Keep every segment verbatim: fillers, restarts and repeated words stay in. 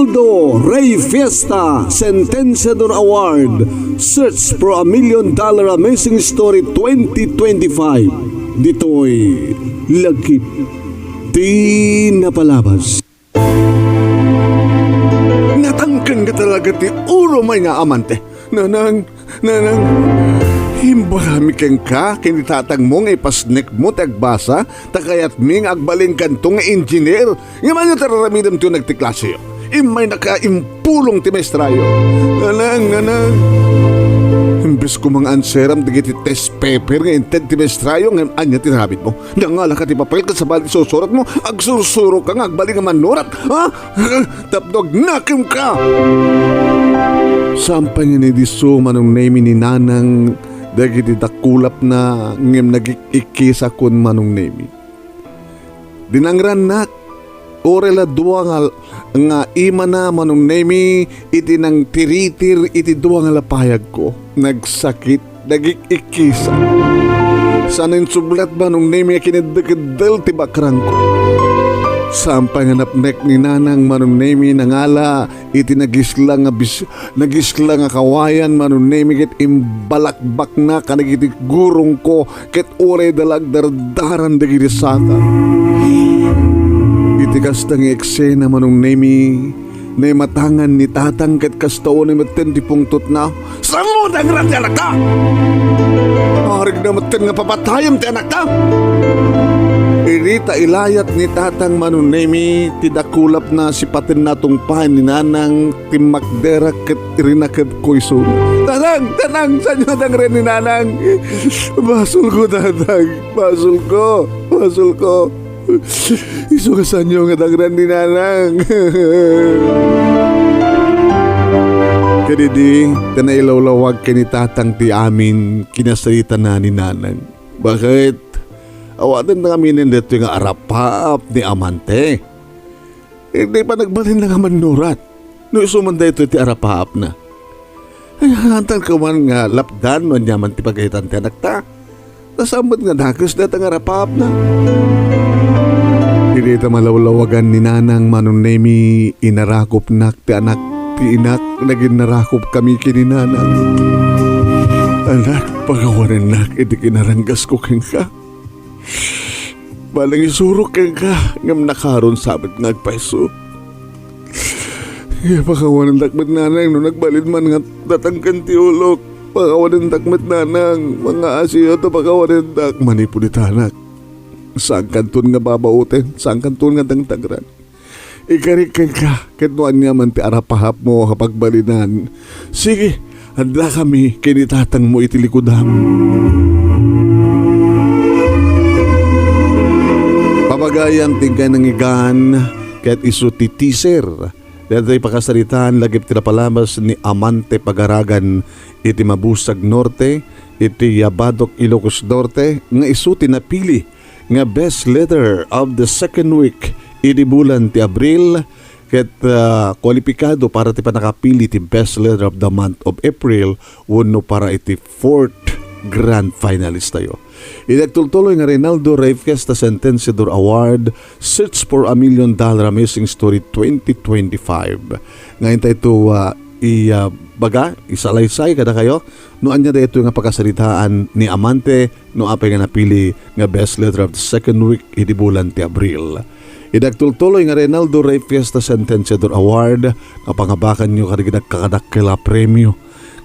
Do Rey Fiesta Sentenciador Award, Search for a Million Dollar Amazing Story twenty twenty-five. Ditoy Lagip ti Napalabas. Natangken nga talaga ti ulo may nga amante. Nanang, nanang, imbagami kenka, ken ni tatangmo nga ipasnekmo ti agbasa, ta kayatmi nga agbalinkanto nga engineer. Ngem ania ti ar-aramidem ti uneg ti klaseyo? Immaynaka impulong ti maestrayo. Nanang, nanang. Imbes koma nga anseram dagiti test paper nga inted ti maestrayo, ngem ania ti aramidmo? Nangalaka ti papel ket sabali ti susuratmo, agsursuroka nga agbalin nga mannurat, ha? Tapno agnakemka! Saan pay nga ni disso, Manong Nemi, ni Nanang dagiti dakulapna, ngem nagik-ikkisa kun Manong Nemi. Dinangrannak, uray la dua nga, nga imana, Manong Nemi, iti nangtiritir iti dua nga lapayagko. Nagsakit, nagik-ikkisa. Saan insublat, Manong Nemi, a kineddekeddel ti bakrangko. Saan pay nga napnek ni Nanang, Manong Nemi, nangala iti nagisla nga bis-, nagisla nga kawayan, Manong Nemi, ket imbalakbakna kadagiti gurongko, ket uray da la agdardaran dagiti saka. Iti kasta nga eksena, Manong Nemi, naimatangan ni Tatang ket kasta unay metten ti pungtotna. Saan mo dangran ti anakta? Arigna metten nga papatayem ti anakta! Idi ta ilayat ni Tatang, Manong Nemi, ti dakulapna, sipaten natungpaen ni Nanang, timmakderak ket rinakepko isu. Nanang! Nanang! Saanyo dangren ni Nanang? Basolko, Tatang! Basolko! Basolko! Isu nga saanyo nga dangren ni Nanang. Ket idi ta nailawlawag ken ni Tatang ti amin, kinasarita na ni Nanang. Baket? Awaten ta ngaminen daytoy nga arapaap ni amante. Idi panagbalinna nga mannurat. No isu man daytoy ti arapaapna. Ay, hantan ka man nga lapdan no aniaman ti pagayatan ti anakta. Ta saan met nga dakes dayta nga arapaapna. Idi ta malawlawagan ni Nanang, Manong Nemi, inarakopnak ti anak ti inak, naginnarakopkami ken ni Nanang. Anak, pakawanennak iti kinaranggasko kenka. Baling isurok kenka, ngem nakaron sa met nga agpayso. Pakawanendak met, Nanang, no nagbalin man nga datangken ti ulok. Pakawanendak met, Nanang, mangngaasiyo ta pakawanendak manipud ita, anak. Saankanton nga babaoten, saankanton nga dangdangran. Ikarik kenka, ket no aniaman ti arapahapmo a pagbalinan, sige, addakami ken ni tatangmo iti likudam. Pamagayam ti inkay nangigan, ket isu ti teaser. Daytoy pakasaritaan lagip ti napalabas ni Amante Pagaragan iti Mabusag Norte, iti Yabadok, Ilocos Norte, nga isu ti napili nga Best Letter of the Second Week idi bulan ti Abril, ket, ah, kwalipikado para ti pannakapili ti Best Letter of the Month of April wenno para iti fourth grand finalist tayo. Idi agtultuloy nga Reynaldo Rey Fiesta Sentenciador Award, Search for a Million Dollar Amazing Story twenty twenty-five. Nga intay to, ah, i, ah, baga, isalaysay kadakayo no ania daytoy nga pakasaritaan ni Amante no apay nga napili nga Best Letter of the Second Week idi bulan ti Abril. Idi agtultuloy nga Reynaldo Rey Fiesta Sentenciador Award nga pangabakanyo kadagiti agkakadakkel a premio.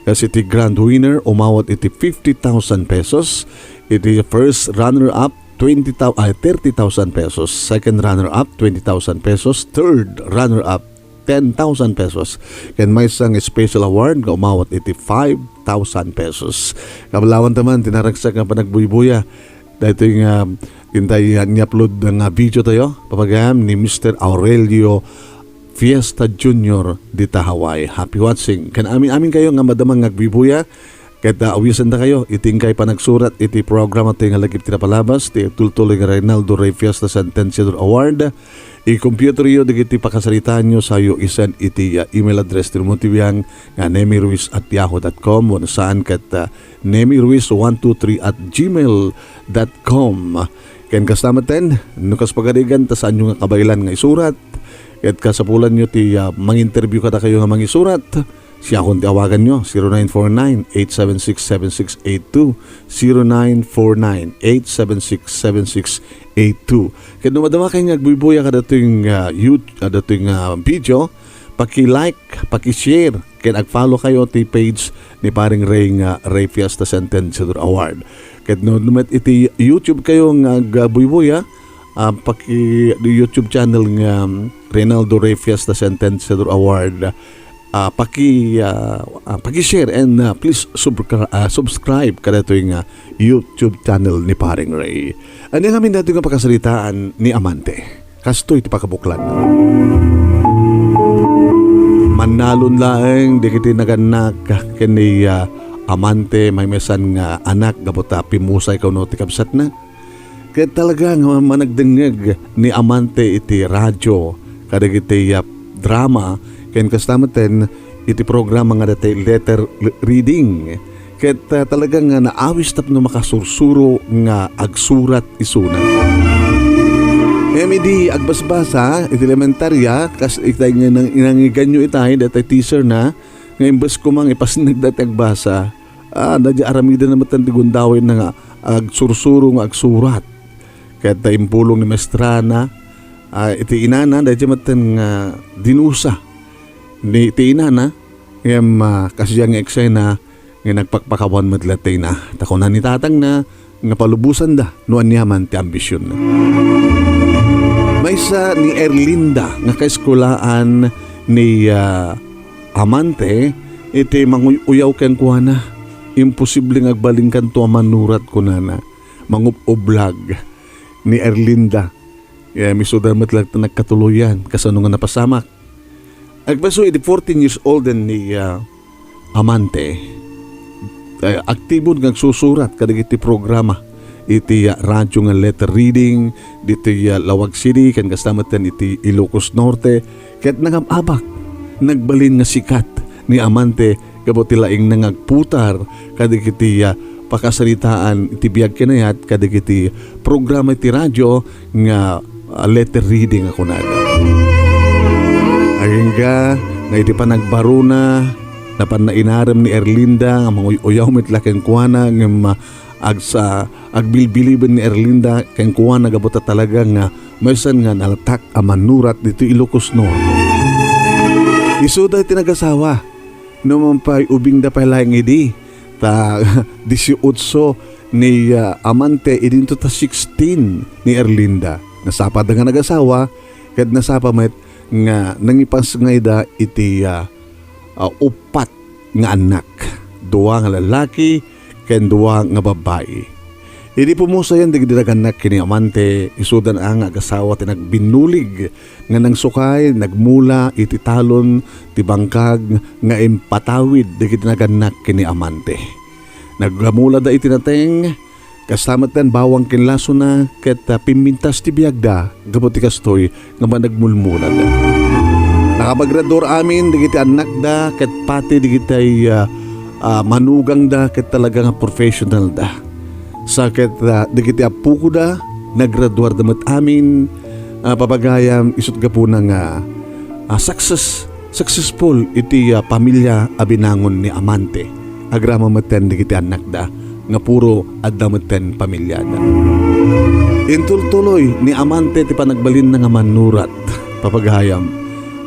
Kas iti grand winner, umawat iti fifty thousand pesos. Iti first runner-up, twenty thou-, ay, thirty thousand pesos. Second runner-up, twenty thousand pesos. Third runner-up, ten thousand pesos. Ken maysa nga special award nga umawat iti five thousand pesos. Kablawan ta man ti naragsak nga panagbuybuya. Daytoy nga intay ni-upload nga video tayo, papagayam ni Mister Aurelio Fiesta Junior dita Hawaii. Happy watching. Ken amin-amin kayo nga madama nga agbuybuya, ket, ah, awisenda kayo iti inkay panagsurat iti programa tayo nga Lagip ti Napalabas, ti tultuloy nga Reynaldo Rey Fiesta Sentenciador Award. I-computer yo dagiti pakasaritaanyo, sayo i-send iti, ah, email address ti Rumuti Biang nga nemiruiz at yahoo dot com, wenno saan ket, ah, nemiruiz one two three at gmail dot com. Ken kasta metten, no kas pagarigan ta saanyo nga kabaelan nga isurat, Ket kasapulanyo ti, ah, manginterview kadakayo nga mangisurat, siakon ti awaganyo, zero nine four nine, eight seven six, seven six eight two, zero nine four nine, eight seven six, seven six eight two. Ket no madama kayo nga agbuybuya kadatoy nga, ah, yut-, kadatoy nga, ah, video, paki-like, paki-share, ken ag-follow kayo ti page ni Paring Ray nga Ray Fiesta Sentenciador Award. Ket no, no met iti YouTube kayo nga agbuybuya, ah, paki-, YouTube channel nga, um, Reynaldo Ray Fiesta Sentenciador Award, ah, paki-, ah, ah, paki-share and, ah, please subscri-, ah, subscribe kadatoy nga YouTube channel ni Paring Ray. Ania ngamin daytoy nga pakasaritaan ni Amante? Kastoy ti pakabuklan. Mannalon laeng dagiti nagannak ken ni, ah, Amante, maymaysan nga anak gapu ta pimmusay kuno ti kabsatna. Ket talaga nga managdengngeg ni Amante iti radio kadagiti, ah, drama ken kasta metten iti programa nga daytoy letter reading. Ket, ah, talaga nga naawis tapno makasursuro nga agsurat isuna. Ngem idi agbasbasa iti elementarya, kas itay nga nang-, nangiganyo itay, daytoy teaser na, nga imbes koma nga ipasneg daytoy agbasa, ah, daydiay aramiden na metten ti gundawayna nga agsursuro nga agsurat. Ket ta impulong ni maestrana, ah, iti inana, daydiay metten nga dinusa ni, ti inana, ngem, ah, kasdiay nga eksena, nga nagpakpakawan met latta ina. Ta kuna ni tatangna nga palubosanda no aniaman ti ambisionna. Maysa ni Erlinda nga kaeskuelaan ni, ah, Amante iti manguy-uyaw kenkuana. Imposible nga agbalinkanto a manurat, kunana. Mangub-ublag ni Erlinda. Ngem isuda met latta nagkatuloyan, kasano nga napasamak. Agpaso idi fourteen years old ni, ah, Amante, eh, aktibon nga agsusurat kadagiti programa iti, ah, radyo nga letter reading, ditoy, ah, Laoag City, ken kasta metten iti Ilocos Norte, ket nangab-abak, nagbalin nga sikat ni Amante gapu ti laingna nga agputar kadagiti, ah, pakasaritaan iti biag ken ayat kadagiti programa iti radyo nga, ah, letter reading a kunada. Agingga nga iti panagbaruna, napanna inarem ni Erlinda nga manguy-uyaw met la kenkuana ngem, ah, agsa-, agbilbiliben ni Erlinda kenkuana gapu ta talaga nga maysan nga nalatak a manurat ditoy Ilocos Norte. Isuda iti nagasawa, no man pay ubingda pay laeng idi, ta dieciocho ni, ah, Amante, idinto ta sixteen ni Erlinda. Nasapada nga nagasawa, ket nasapa met nga nangipasngayda iti, ah, ah, uppat nga annak, dua nga lallaki ken dua nga babbai. Idi pummusayan dagiti nagannak ken ni Amante, isuda nga agasawa ti nagbinnulig nga nangsukay, nagmula iti talon ti bangkag nga impatawid dagiti nagannak ken ni Amante. Nagmulada iti nateng, kasta met ti bawang ken lasona, ket, ah, pimmintas ti biagda gapu ti kastoy nga panagmulmulada. Nakapagraduar amin dagiti annakda ket pati dagiti, ah, ah, manugangda ket talaga nga professionalda. Sa ket, ah, dagiti appokoda, nagraduarda met amin, ah, papagayam, isut' gapuna nga, ah, success, successful iti, ah, pamilia a binangon ni Amante. Agraman metten dagiti annakda nga puro adda metten pamiliada. Intultuloy ni Amante ti panagbalinna nga manurat, papagayam.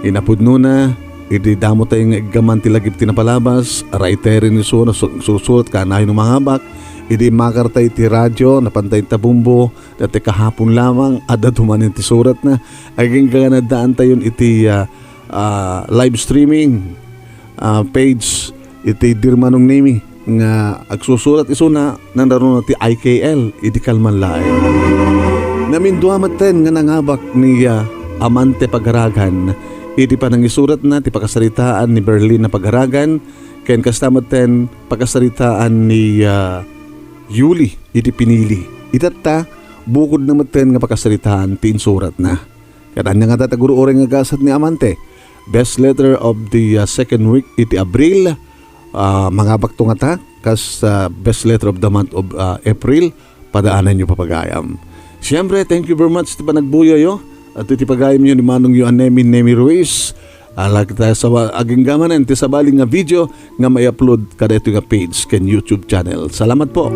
Inapudnona, idi damo tayo nga iggaman ti lagip ti napalabas, writer ni isu, nagsusurat, kanayon no mangabak, idi immakarta iti radio, napanta ita bombo, dati kahapon lamang, adda dumanen ti suratna. Agingga nga naddaantayon iti, ah, ah, live streaming, ah, page iti Dirmanong Nemi nga agsusurat isuna, nangraruna ti I K L, idi kalman laeng. Namindua metten nga nangabak ni, ah, Amante Pagaragan iti panangisuratna ti pakasaritaan ni Berlin a Pagaragan, ken kasta metten pakasaritaan ni, ah, Yuli iti pinili. Itatta, bukod na metten nga pakasaritaan ti insuratna. Ket ania ngata ti agur-uray nga gasat ni Amante? Best letter of the, uh, second week iti Abril. Uh, mangabakto ngata kas, uh, best letter of the month of, uh, April. Padaananyo, papagayam. Siyempre, thank you very much ti panagbuyayo. At iti pagayamyo ni Manongyo a Nemi, Nemi Ruiz, ala kita sa agingga manen ti sabali nga video nga mai-upload kadaytoy nga page ken YouTube channel. Salamat po.